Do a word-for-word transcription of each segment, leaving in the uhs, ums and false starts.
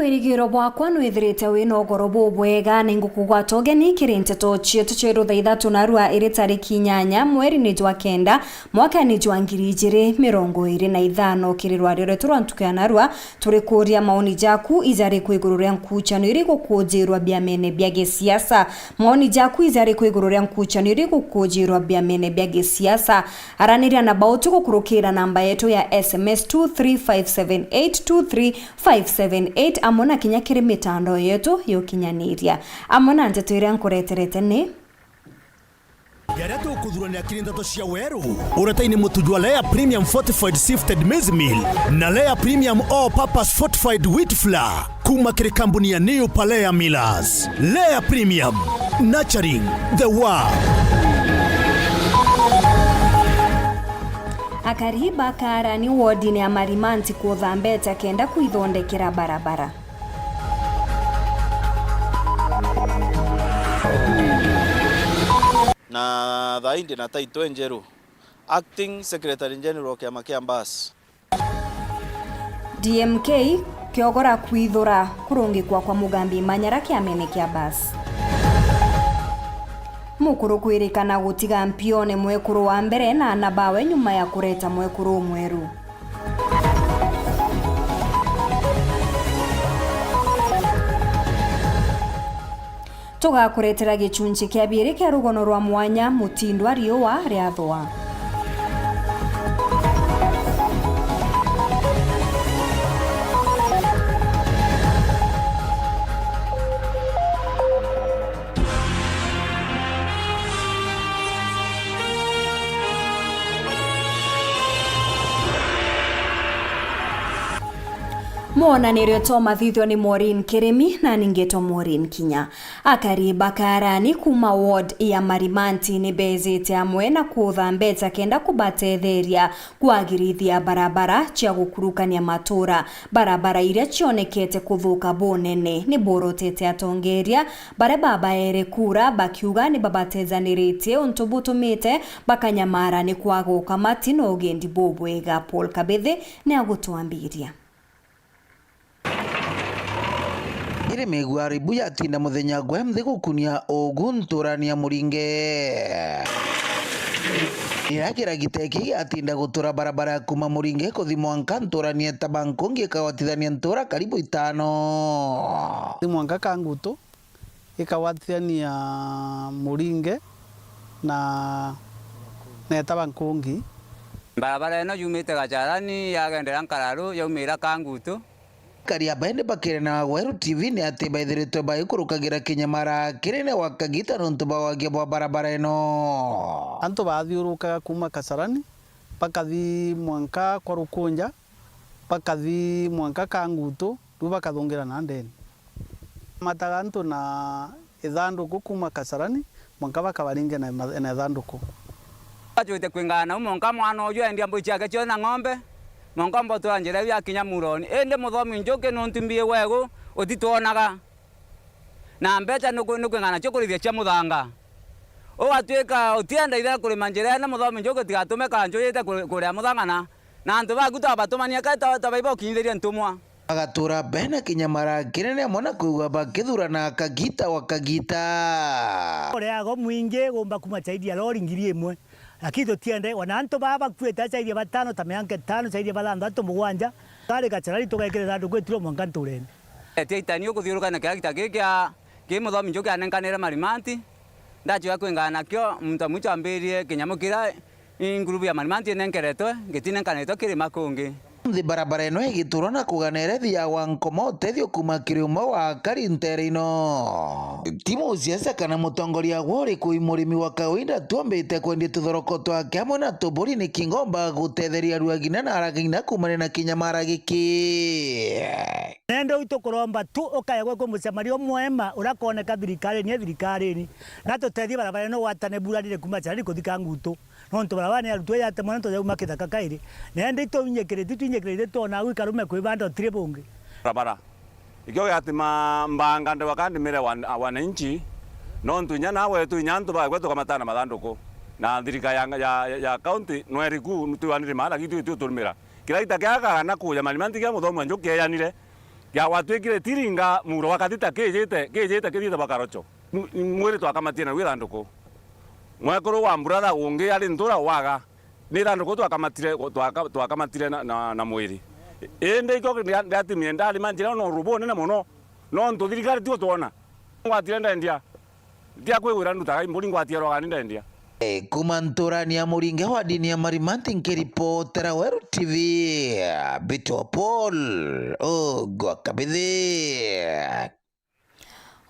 Irigiro bwakwa nwithirite wina ugoro bubwega, ningukugwata ugeni kiri nteto cietu cia rutha ithatu narua iri tariki inyanya mweri ni jwa kenda mwaka ni jwa ngiri ijiri mirongo iri na ithano. Kiri rwario rwetu rwa ntuku ya narua, turi kuuria maoni jaku ijariku iguru ria nkuchano iri gukujirwa biamene bia gisiasa. Maoni jaku ijariku iguru ria nkuchano iri gukujirwa biamene bia gisiasa? Araniria na bautu gukurukira namba yetu ya S M S two three five seven eight two three five seven eight, amwe na kinya kiri mitandao yetu ya ukinyaniria. Amwe na nteto iria nkureterete ni. Jaria tukuthuranira kiri nteto cia weru. Uretaini mutu jwa Lea Premium Fortified Sifted Maize Meal na Lea Premium All Purpose Fortified Wheat Flour kuma kiri kambuni ya New Palea Millers. Lea Premium, nurturing the world. Akari ba Kaarani wodine ya Marimanti kutha mbeca kenda kwithondekera barabara. Na thaa ii ndi na title injeru, Acting Secretary General kiama kia bus. D M K kiogora kwithura kurungikwa kwa Mugambi Manyara kiamene kia bus. Mukuru kwirikana gutiga mpione mwekuru wa mbere na ana bawe nyuma ya kureta mwekuru umweru. Tugakuretera gicunchi kia biiri kia rugono rwa mwanya, Mutindwa Riua ria Thua. Mwonanirio twa mathithio ni Maureen Kirimi, nani ngetwa Maureen Kinya. Akari ba Kaarani kuma ward ya Marimanti ni beejite amwe na kuutha mbeca kenda kubatetheria kwagirithia barabara cia gukurukania matuura. Barabara iria cionekete kuthuka bunene ni borotete atongeeria baria babaere kura, bakiuga ni babatejaniritie untu butumite bakanyamara ni kwaga ukamati na ugendi bubwega. Paul Kabithi ni agutwambiria. Iri migwaro ibu yatinda muthenya gwe nthi gukunia ugu nturani ya Muringe. Riria kiragita iki giatinda gutura barabara ya kuma Muringe kuthi mwanka nturani ya Tabankungi ikagwatithania ntura karibu itano. Kuthi mwanka Kangutu, ikagwatithania Muringe na, na Etabankungi. Barabara ino yumite Gacharani, yagendera Nkararu, yaumira Kangutu. Akari aba indi bakiria na Weru T V ni ati baithiritwe bagikurukagira kinyamara kinene gwa kagita nontu bwa wagia bwa barabara ino. Antu bathiurukaga kuma Kasarani, bakathi mwanka kwa Rukunja, bakathi mwanka Kangutu, riu bakathungira na ndeni. Mataga antu na ithanduku kuma Kasarani, mwanka bakabaringe na ma-, na ithanduku. Bajwite kwingana nau, mwanka mwana uju endia mbui ciake cionthe na ng'ombe, mwanka mbotura njira iu yakinya Muroni. Indi muthomi Njuki nuntu mbi wegu utitwonaga. Na mbeca nuku-, nukwingana nacio kurithia cia muthanga. Ugatwika utienda ithe kurima njira ene muthomi Njuki utigatume kanju yite ku-, kuria muthanga na, na antu baku twabatumania kai twa-, twabaiba ukinyithirie ntumwa. Agatura bena kinyamara kinene mono kwigua bakithurana kagita gwa kagita. Ureago mwingi gumba kuma chairia lori ngiri imwe. Lakini tutiende, ona antu baa bakuite achairia batano, ta mianka itano, chairia bathanthatu, mugwanja. Kari Gacharari tugekira ithanduku itiro mwanka nturene. Etia itani ukuthiuruka na kiria gita giki kia, ki muthomi Njuki anenkanire Marimanti. Ndachoya kwingana nakio, muntu amwe chwambirie kinyamu kiria Ii ngurubu ya Marimanti inenkeretwe, ngitinenkanitwe kiri makungi. Nthi barabara ino igiturwa na kugana iria ithiagwa Nkoma utethio kuuma kiri umwe wa akari ntere ino. Ti musiasa kana mutongoria gwe uriku, i murimi wa kawaida tu ombite kwendia tuthoroko twake amwe na tuburi, niki ngomba gutetheria aruagina na aragina kuumania na kinyamara giki. Nende u tukuromba tu ukaegwe kwi mucemaria umwema uria akoneka thirikarini e thirikarini, na tutethie barabara ino gwatane buranire kuuma Charari kuthika Ngutu. Nontu barabara ni arutwo yatemwa nontu yauma kithaka kairi. Na indi itwinyikirite, itwinyikirite twona au ikarume kwibanda utiri bungi. Barabara. Ikio giatima mbanga ndewa kandimire wan-, wananchi, nontu inya nawe tu inya antu bagwe tukamatana mathanduku. Na thirika ya, ya, ya county nweriku twiwanire maana gitu itu turumira. Kira gita kia gakagana kuja Marimanti kia muthomi wa Njuki eyanire. Ya gwatwikire tiringa, muro wa kathita kijite, kijite kithiite bwa karocho. M-, mwiri twakamatire na ithanduku. Mwekuru wa brother ungi ari ntura waga, ni ithanduku twakamatire, twaka-, twakamatire na, na, na mwiri. Indi ikio ndia-, ndiatimie ndarima njira no rubu nene mono, nontu thirikari tigo twona. Ngwatire ndendia. Ndia kwigwira ndutaga imburi ngwatia rwagani ndendia. Eh, kuma nturani ya Muringe wa dini ya Marimanti, nkiripotera Weru T V, Bitwa Paul, Ugwa Kabithi.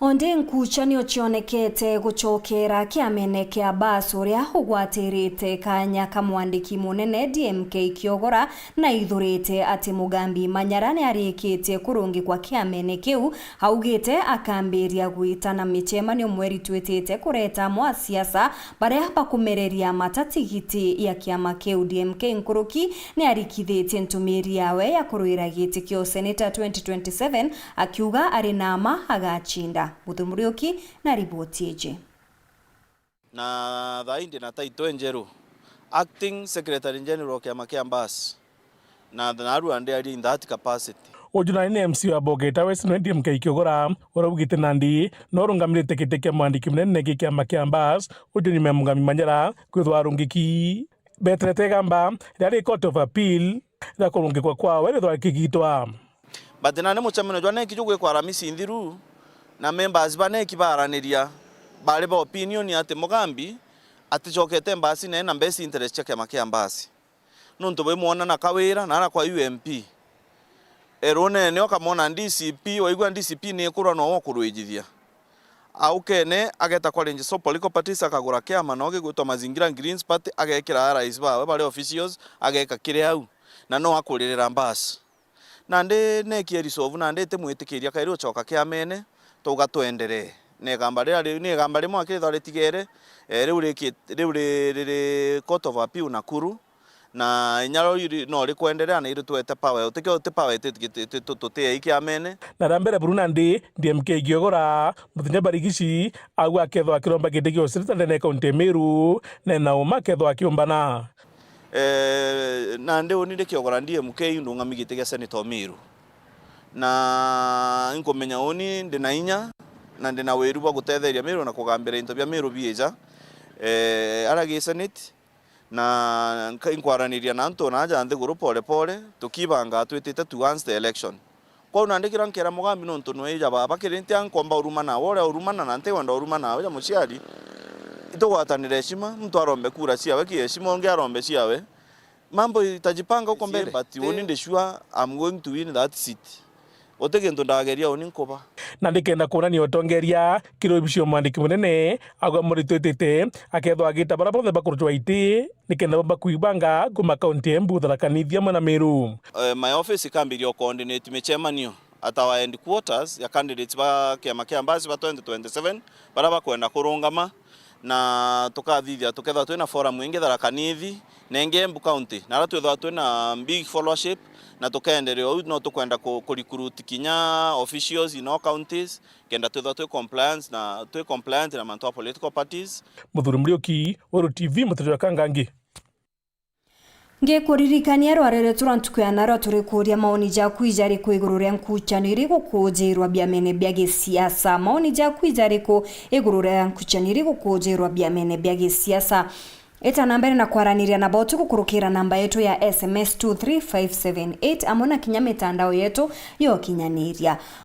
Onde nkucha nio cionekete gucokera kiamene kia Abbas, uria ugwatirite kanya ka mwandiki munene D M K Kiogora, na ithurite ati Mugambi Manyara ni arikitie kurungikwa kiamene kiu, augite akambiria gwita na micemanio mweri twitite kureta amwe a siasa baria bakumereria mata tigiti ya kiama kiu. D M K nkuruki ni arikithitie ntumiri yawe ya kurwira giti kia useneta twenty twenty-seven, akiuga ari na mma agacinda. Muthumburiuki na riboti iji. Na thaa ii ndi na title injeru, Acting Secretary General kiama kia Abbas, na narua ndi ari in that capacity. Uju nari ni M C wa Bogeta West, nwe D M K Kiogora, uria ugite nandi no urungamirite giti kia mwandiki munene gi kiama kia Abbas, uju nyuma ya Mugambi Manyara kwithwa arungiki. Beterete igamba riria ri Court of Appeal ria kurungikwa kwawe rithwa rikigitwa. But nandi mucemanio jwa neki jugwikwa Aramisi nthiru, na members ba neki baaraniria, bari ba opinion ati Mugambi aticokete mbasi na ena best interest cia kiama kia mbasi. Nontu bwimwona na Kawira na ara kwa U M P. Erunene ukamwona D C P, waigua D C P ni ikurwa nowe ukurwijithia. Aukene ageta kwa Rangers of Political Parties, akagura kiama no gigwitwa Mazingira Greens Party, agekira allies bawe bari officials, ageka kiri au, na no akuririra mbasi. Nandi neki erisovu, nandi itimwitikiria kairi ucoka kiamene, tuga twenderee. Ni igamba riria ri-, ni igamba rimwe akithwa ritigere, eh, riu riki-, riu ri-, riri Court of Appeal Nakuru, na inya riu ri-, no rikwenderea na iritwete power, utikio uti power iti-, iti-, iti-, tu-, tutiei kiamene. Na ria mbere buru nandi D M K Kiogora, Mutinya Barigici, agua akethwa akiromba giti gia useneta ndene ya kaunti ya Meru, na ena uma akethwa akiumbana. Eh, nandi uni ndi Kiogora D M K ndungami giti gia Senate o Meru. Na inkumenya uni ndi na inya, na ndi na wiru bwa gutetheria Meru na kugambira into bia Meru biija, eh, ara gi Senate, na nka-, inkwaraniria na antu na aja nthiguru pole pole, tukibanga twitite towards the election. Kwou nandi kiria nkera Mugambi nontu nwe ija baba, kiri nti ankomba uruma nawe, uria urumana na ntikwenda uruma nawe ja muciari, itugwatanire heshima, muntu arombe kura ciawe kiheshima, ungi arombe ciawe. Mambo itajipanga uko mbere. But uni ndi sure I'm going to win that seat. Uti gintu ndageria uni nkuba. Na ndikenda kuonania utongeria kiri obici ya mwandiki munene, agwe muritwitite, akethwa agita bara bonthe bakurucwa iti, nikenda bamba kwibanga kuma kaunti ya Embu, Tharaka Nithi amwe na Meru. Eh, my office ikambiria o coordinate micemanio at our headquarters ya candidates ba kiama kia Mbasi ba twenty twenty-seven, bara bakwenda kurungama, na tukathithia tukethwa twina forum ingi Tharaka Nithi, na ingi Embu County, na ara twithwa twina big followership, na tukenderea uu, no tukwenda ku, ku recruit kinya officials in all counties, kenda twithwa twi compliance na, twi compliant na mantu a political parties. Muthuri Muriuki, Weru T V, Mutetere wa Kangangi. Ngikuririkania rware rwetu rwa ntuku ya narua, turi kuuria maoni jaku ijariku iguru ria nkuchanio iri gukujirwa biamene bia gisiasa? Maoni jaku ijariku iguru ria nkuchanio iri gukujirwa biamene bia gisiasa? Ita na mbere na kwaraniria na botu gukurukira namba yetu ya S M S two three five seven eight, amwe na kinya mitandao yetu ya ukinyaniria.